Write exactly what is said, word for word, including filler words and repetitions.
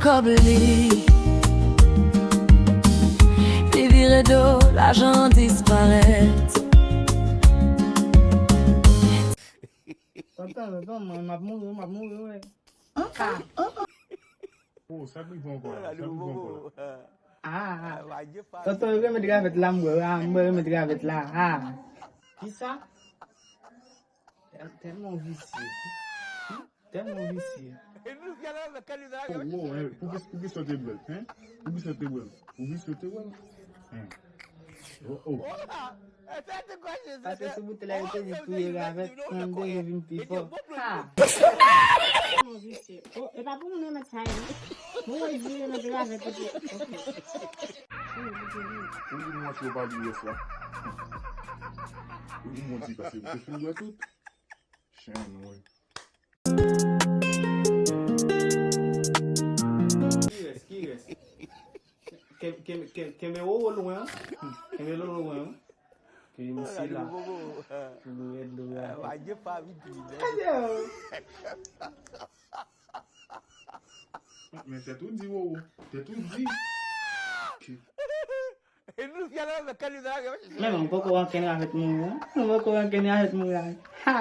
Kòb li, li vire do, lajan disparèt. Tonton, tonton, mwen, m ap mouri, m ap mouri, wè. Oh, sa k rive ankò la? Sa k rive ankò la? Ah, tonton, yo remèt ravèt la, m wè, ah, m wè remèt ravèt la, ah. Kisa? Tèl-, tèlman visye. Tèlman visye. Oh, wow, hein? Pou ki, pou ki sa w te bwè l, hein? Pou ki sa w te bwè l? Pou ki sa w te bwè l? Hein? Oh, oh. Paske sou bout la, yo te di touye ravèt, kòm de yo vin pi fò. Ha! Tèlman visye. Oh, e pa pou moun remèt sa yo. Moun yo di remèt ravèt, epi, ok. Ou di mwen se yo pa di rès la. Ou di mwen di paske ou te fin bwè tout. Chen, wi. Ki rès, ki rès? Ken-, ken-, ken-, kenbe Roro lwen, wi. Kenbe Roro lwen, wi. Ke misye la. Pou nou ede nou la. Men tèt ou di, Roro. Tèt ou di. Men mwen poko ankenn avèk moun, wi. Mwen poko ankenn avèk moun la. Ha!